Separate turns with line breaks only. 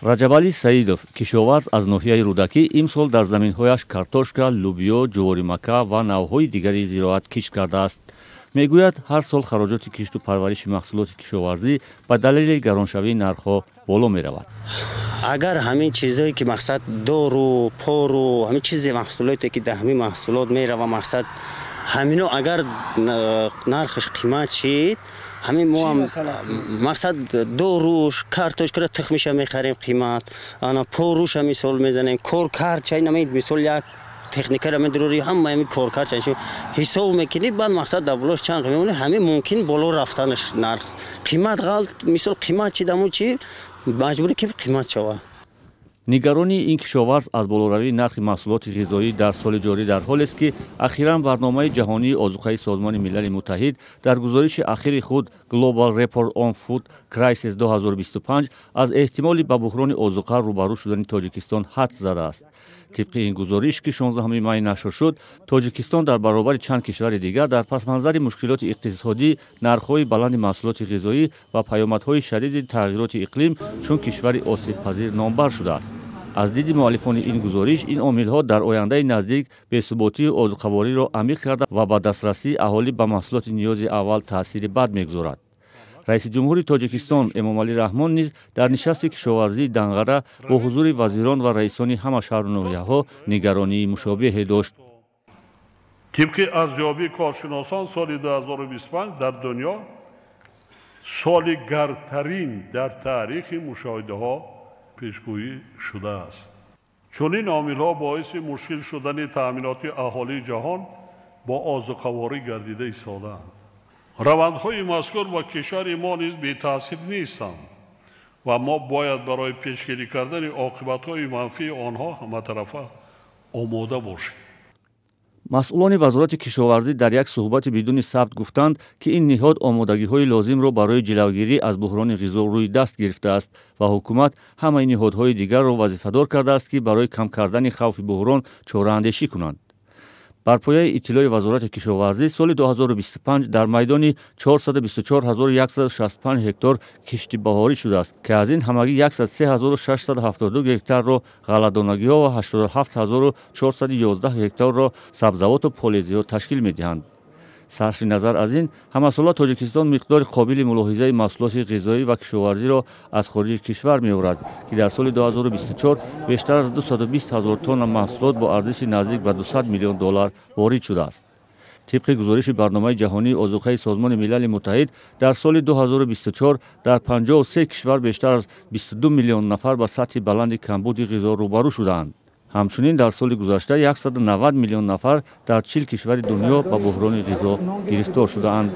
Раҷабалӣ Саидов, кишоварз аз ноҳияи Рӯдакӣ, имсол дар заминҳояш картошка, лӯбиё, ҷуворимакка ва навъҳои дигари зироат кишт кардааст. Мегӯяд, ҳар сол хароҷоти кишту парвариши маҳсулоти кишоварзӣ ба далели гароншавии нархҳо боло меравад.
Агар ҳамин чизое ки, мақсад, дору пору, ҳамин чизи маҳсулоте ки дар ҳамин маҳсулот мерава, мақсад, ҳамино агар нархаш қимат шид, ҳамин мо ҳам, мақсад, доруш, картошкара тухмиша мехарем қимат, ана поруша мисол мезанем, коркард чай нами, мисол, як техникара медурори, ҳама ҳамин коркард ҳисоб мекунӣ, баъд, мақсад, дар болош чанд мемонӣ, ҳамин мумкин боло рафтанаш, нарх қимат ғалт, мисол, қимат чи даму чи маҷбурӣ ки қимат шава.
Нигаронии ин кишоварз аз болоравии нархи маҳсулоти ғизоӣ дар соли ҷорӣ дар ҳолест, ки ахиран Барномаи ҷаҳонии озуқаи Созмони Милали Муттаҳид дар гузориши ахири худ Global Report on Food Crisis 2025 аз эҳтимоли ба буҳрони озуқа рӯбарӯ шудани Тоҷикистон ҳадс задааст. Тибқи ин гузориш, ки 16 май нашр шуд, Тоҷикистон дар баробари чанд кишвари дигар дар пасманзари мушкилоти иқтисодӣ, нархҳои баланди маҳсулоти ғизоӣ ва паёмадҳои шадиди тағйироти иқлим чун кишвари осебпазир номбар шудааст. Аз диди муаллифони ин гузориш, ин омилҳо дар ояндаи наздик бесуботии озуқавориро амиқ карда ва ба дастрасии аҳолӣ ба маҳсулоти ниёзи аввал таъсири бад мегузорад. Раиси ҷумҳури Тоҷикистон Эмомалӣ Раҳмон низ дар нишасти кишоварзии Данғара бо ҳузури вазирон ва раисони ҳама шаҳру ноҳияҳо нигаронии мушобиҳе дошт.
Тибқи арзёбии коршиносон, соли 2025 дар дунё соли гармтарин дар таърихи мушоҳидаҳо пешгӯӣ шудааст. Чунин омилҳо боиси мушкил шудани таъминоти аҳолии ҷаҳон бо озуқаворӣ гардида истодаанд. Равандҳои мазкур ба кишвари мо низ бетаъсир нестанд ва мо бояд барои пешгирӣ кардани оқибатҳои манфии онҳо ҳаматарафа омода бошем.
Масъулони Вазорати кишоварзӣ дар як суҳбати бидуни сабт гуфтанд, ки ин ниҳод омодагиҳои лозимро барои ҷилавгирӣ аз буҳрони ғизо рӯи даст гирифтааст ва ҳукумат ҳамаи ниҳодҳои дигарро вазифадор кардааст, ки барои кам кардани хавфи буҳрон чораандешӣ кунанд. Бар пояи иттилои Вазорати кишоварзӣ, соли 2025 дар майдони 424 165 гектар кишти баҳорӣ шудааст, ки аз ин ҳамагӣ 103 672 гектарро ғалладонагиҳо ва 87 411 гектарро сабзавоту полезиҳо ташкил медиҳанд. Сарфи назар аз ин, ҳамасола Тоҷикистон миқдори қобили мулоҳизаи маҳсулоти ғизоӣ ва кишоварзиро аз хориҷи кишвар меорад, ки дар соли 2024 бештар аз 220 ҳазор тонна маҳсулот бо арзиши наздик ба 200 миллион доллар ворид шудааст. Тибқи гузориши Барномаи ҷаҳонии озуқаи Созмони Милали Муттаҳид, дар соли 2024 дар 53 кишвар бештар аз 22 миллион нафар ба сатҳи баланди камбуди ғизо рӯбарӯ шудаанд. Ҳамчунин дар соли гузашта 190 миллион нафар дар 40 кишвари дунё ба буҳрони ғизо гирифтор шудаанд.